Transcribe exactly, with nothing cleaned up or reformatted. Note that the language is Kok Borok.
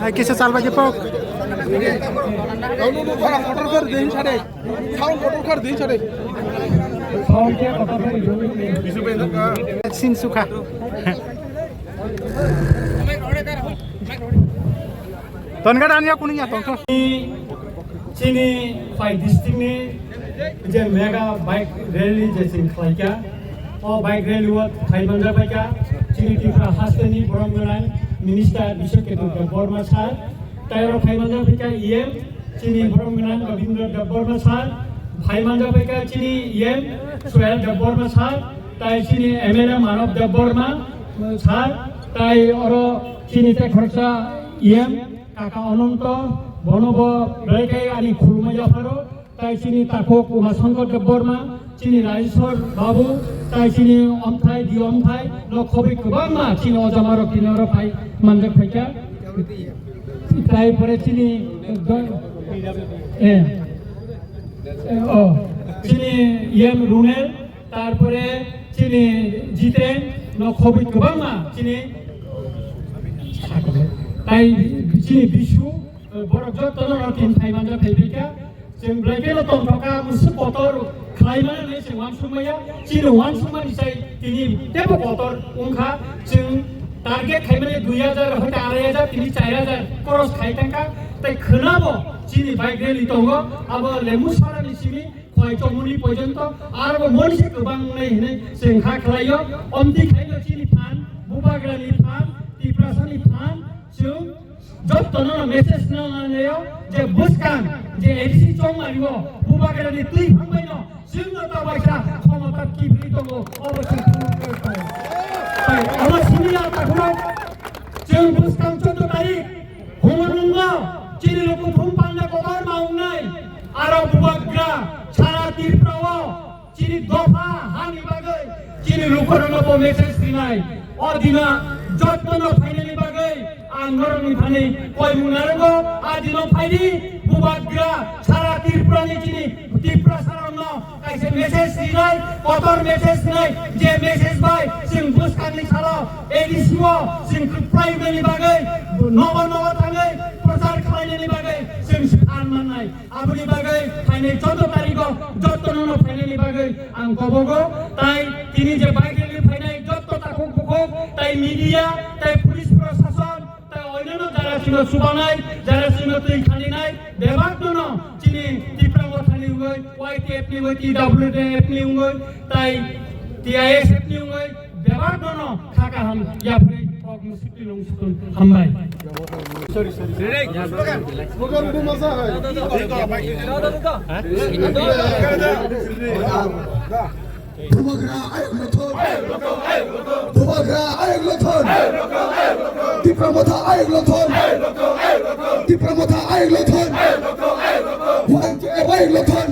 Hai, kisa salba kipok. Motor kar din sade. Sound control kar din sade. Sin sukha. Tonga dania kuning ya tongkha. Chini phai district ni je mega bike rally je chwng khlaikha, o bike rally o phai manjak phaikha chini Tripura hasteni borom gwnang minister Bishnu Ketu Debbarma sir, tai oro phai manjak phaikha E M chini borom gwnang Rabindra Debbarma sir, phai manjak phaikha chini E M Suhel Debbarma sir, tai chini M L A Manav Debbarma sir, tai oro chini tei khoroksa E M kaka Ananto, bono bo belai khe ani khulumani yapharo, tai chini takhuk Uma Shankar Debbarma, chini Rajeshwar Babu, tai chini Omthai, Di Omthai, no khobwi kwbangma chini ojamarok tini oro phai manjak phaikha. Tai pore chini, eh, eh, oh, chini E M Runel, tarpore chini Jiten, no khobwi kwbangma chini, tai chini Bisu, borok jotono no tin phai manjak phai phaikha. Chwng belai kheno tongthokha, mwswk kotor khlaimani hinwi chwng uansukmaya. Chini uansukmani sai tini teibo kotor wngkha. Chwng target khaimani dui hajar, hoite arai hajar, tini char hajar cross khai thangkha. Tai khwnabo chini bike rally tongo, abo Lembu Sarani simi Khwai Chomoni porjonto, aro bo monise kwbang wngnai hinwi chwng kha khlaio. Omtwi khaino chini phan, Bubagrani phan, Tiprasani phan, chwng jotono no message no nanaio je bwskang je A D C chongmani o Bubagrani twi phangbaino chwngno ta waisa khomota kibri tongo, obo chwng phunukgwi tongo. Tai Abo simi ya takhurok, chwng bwskang chwddo tarik, Humanungo, chini lukuthum panda kotor ma wngnai, aro bubagra, sara Tripura o, chini dopha hani bagwi, chini lukurokno bo message rinai. O dina jottono phainani bagwi ang norokni thani koimung narwgo. A dino phaidi bubagra sara Tripurani chini Tiprasarokno kaisa message rinai, kotor message rinai, je message bai chwng bwskangni salo A D C o chwng kwplai wngnani bagwi nogo nogo thangwi prochar khlainani bagwi chwng swkang mannai. Aboni bagwi phainai chwddo tarikgo jottono no phainani bagwi ang kobogo. Tai tini je bike rally phainai jotto takhuk bukhuk, tai media, tai police prosason, tai onyono jara chwngno chubanai, jara chwngno twi khaninai, bebak no chini Tipra Mothani wngwi, Y T F ni wngwi, T W D F ni wngwi, tai T I S F ni wngwi, bebak no kha kaham yapri kok musik. Hambai. Bubagra ayok lothon. Bubagra ayok lothon. Tipra Motha ayok lothon. Tipra Motha ayok lothon. Y T F ayok lothon.